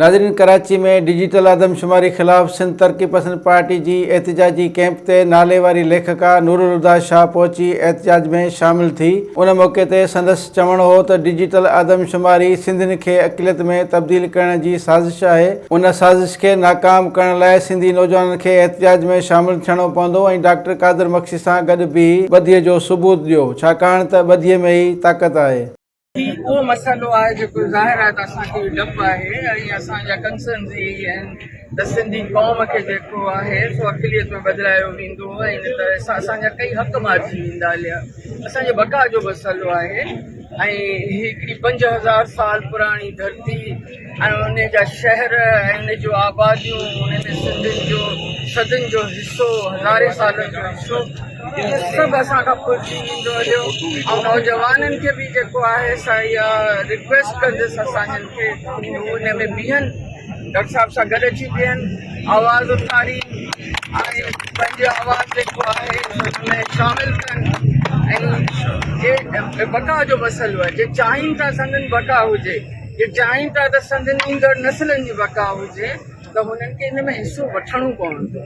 ناظرين ڪراچي ۾ ڊجيٽل آدمشماري خلاف سنڌ ترقي پسند پارٽي جي احتجاجي ڪئمپ تي نالي واري ليکڪا نورالهديٰ شاهه پهچي احتجاج ۾ شامل ٿي ان موقعي تي سندس چوڻ هو ته ڊجيٽل آدمشماري سنڌين کي اقليت ۾ تبديل ڪرڻ جي سازش آهي ان سازش کي ناڪام ڪرڻ لاء سنڌي نوجوانن کي احتجاج ۾ شامل ٿيڻو پوندو ۽ ڊاڪٽر قادر مگسي سان گڏ بيهي ٻڌيء جو ثبوت ڏيو ڇاڪاڻ ته ٻڌيء ۾ ئي طاقت آهي. هي اهو مسئلو آهي جيڪو ظاهر آهي ته اسان کي ڊپ آهي ۽ اسان جا ڪنسرنز اهي ئي آهن ته سنڌي قوم کي جيڪو آهي سو اقليت ۾ بدلايو ويندو ۽ ان طرح سان اسان جا ڪئي حق مارجي ويندا هليا اسان جي بقا جو مسئلو آهي ۽ هي هڪڙي 5000 سال پراڻي ڌرتي ۽ ان جا شهر ۽ ان جون آباديون ان ۾ سنڌين جو صدين جو حصو هزارين سالن جو حصو اهو سڀ اسان کان ڦرجي ويندو هليو ۽ نوجوانن کي به جيڪو آهي سا اها رڪويسٽ ڪندس اسان جن کي هو ان ۾ بيهن ڊاڪٽر صاحب سان گڏ اچي بيهن آواز اٿارين ۽ پنهنجو آواز جيڪو آهي ان ۾ شامل ڪن ۽ جي بقا جو مسئلو آهي جي چاهين ٿا سندن بقا هجي جي چاهين ٿا ته سندن ايندڙ نسلن جي بقا هجي ته هنن کي ان ۾ حصو وٺڻو پوندو.